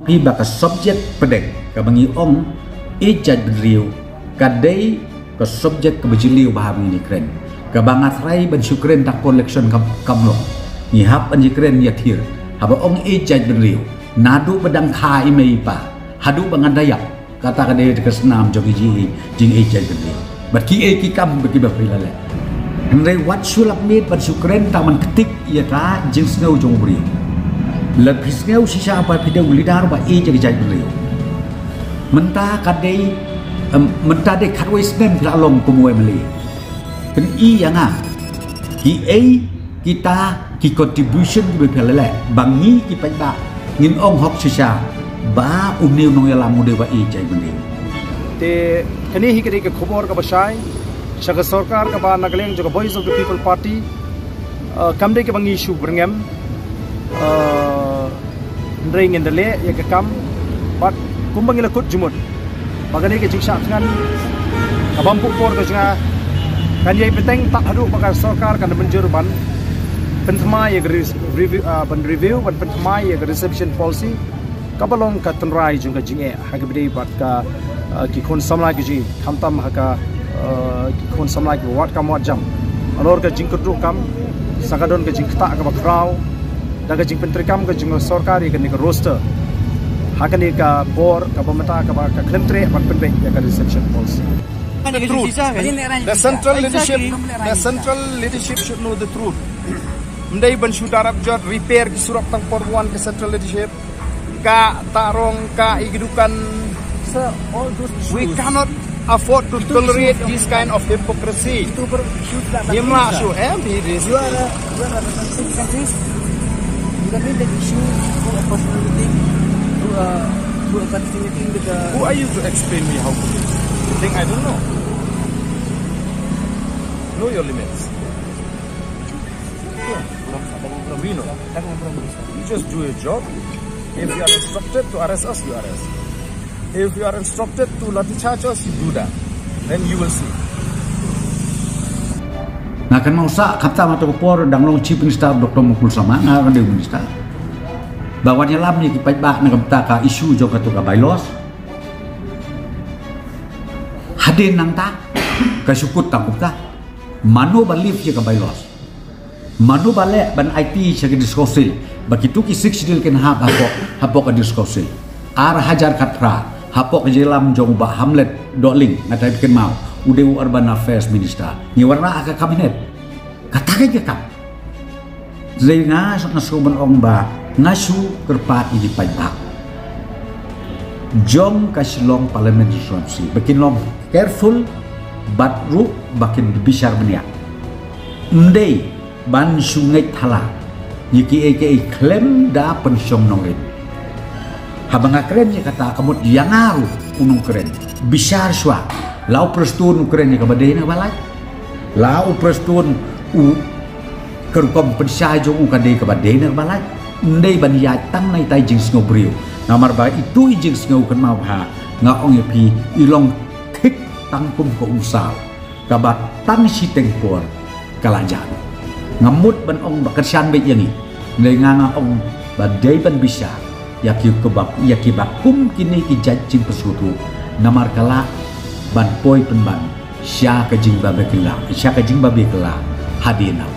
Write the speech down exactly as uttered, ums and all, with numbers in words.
Phi ba ka subject pdeng kaba ngi ong ïeit jaitbynriew ka dei ka subject kaba jylliew bha ba ngi kren. Kaba nga trai ban shu kren tang por election kam, kam long. Ngi hap ban ïakren ïathir. Haba ong ïeit jaitbynriew, naduh ba dang kha i mei i pa haduh ba ngan da ïap, kata ka dei ka snam jong i jing, jingïeit jaitbynriew. Bad kiei ki kam ba kiba phi la leh. Hynrei wat shu lap miet ban shu kren tang ban ktik ïa ka jingsngew jong u briew. Lada phi sngew shisha ba phi dei u leader ba ïeit ïa ka jaitbynriew, mynta ka dei, em, mynta dei khatwei snem phi la long kum u MLA. Pyni ïa nga kiei kita ki contribution kiba phi la leh ba ngi ki paidbah ngin ong hok shisha ba une u nongïalam u dei ba ïeit jaitbynriew. Te kane hi ka dei ka khubor kaba shai sha ka sorkar kaba na ka liang jong ka Voice of the People Party. Uh, kam dei kaba ngi shu byrngem, uh, hynrei ngin da leh ïa ka kam bad kumba ngi la kut jingmut ba kane ka jingshah thngan ka bym pynpor ka jingah kan ïai bteng tad haduh ba ka sorkar kan da mynjur ban pynthymmai ïa ka re-, review, uh, ban review ban pynthymmai ïa ka reservation policy kaba long ka tynrai jong ka jingeh ha kaba ïadei bad ka, uh, ki khun samla ki jong ngi, khamtam ha ka, uh, ki khun samla kiba wad kam wad jam. Halor ka jingkyrduh kam sa ka don ka jingktah kaba khraw da ka jingpyntreikam ka jong ka sorkar ïa kane ka roster ha kane ka por kaba mynta kaba ka khlem treh ban pynbeit ïa ka reservation policy. The truth. The central leadership, the central leadership should know the truth. Ym dei ban shu darap jot repair ki surok tang por wan ka central leadership. Ka tarong ka i ki dukan. Sir, all those issues. We cannot afford to tolerate this kind of hypocrisy. Itu ber-, issues that Ngim lah shu em hi this. You are a, you are a representative of this. You can make that issue through a personal meeting, through a, through a courtesy meeting with the Who are you to explain me how to do it? You think I don't know? Know your limits. We know. You just do your job. If you are instructed to arrest us, you arrest. If you are instructed to lathi charge us, you do that. Then you will see. Nga kynmaw sa kata ma to por dang long Chief Minister Doctor Mukul Sangma, nga ka dei Minister. Ba wan ïalam ïa ki paidbah na ka bynta ka issue jong kato ka bylaws. Hadien nangta ka shu kut tang kumta. Mano ba lift ïa ka bylaws? Mano ba leh ban aiti sha ka District Council ba kito ki Sixth Schedule kin hap hapoh, hapoh ka District Council? Ar hajar khatphra hapoh ka jingïalam jong u Bah Hamlet Dohling, nga trai kynmaw u dei u Urban Affairs Minister. Ngi wanrah ha ka Cabinet. Kata ka jaka. Hynrei nga, nga sngew ban ong ba nga shu kyrpad ïa ki paidbah jong ka Shillong Parliament Constituency ba kin long careful bad ruh ba kin bishar bniah. Ym dei ban shu ngeit thala ïa kiei kiei khlem da pynshong nongrim. Haba nga kren ïa kata ka mut ïa nga ruh u nongkren, bishar shuwa. La u Prestone u kren ïa kaba dei ne kaba lait. La u Prestone u, ka rukom pynshai jong u ka dei kaba dei ne kaba lait. Ym dei ban ïaid tang na itai jingsngew briew. Namar ba itu i jingsngew kynmaw ha nga ong ïa phi i long thik tang kum ka umsaw kaba tang shiteng por ka la jan. Nga mut ban ong ba kyrshan beit ïa ngi. Hynrei nga nga ong ba dei ban bishar ïa ki kaba, ïa kiba kum kine ki jait jingpynsngewthuh. Namar ka lah ban poi pynban sha ka jingbabe kylla, sha ka jingbabe kylla hadien na.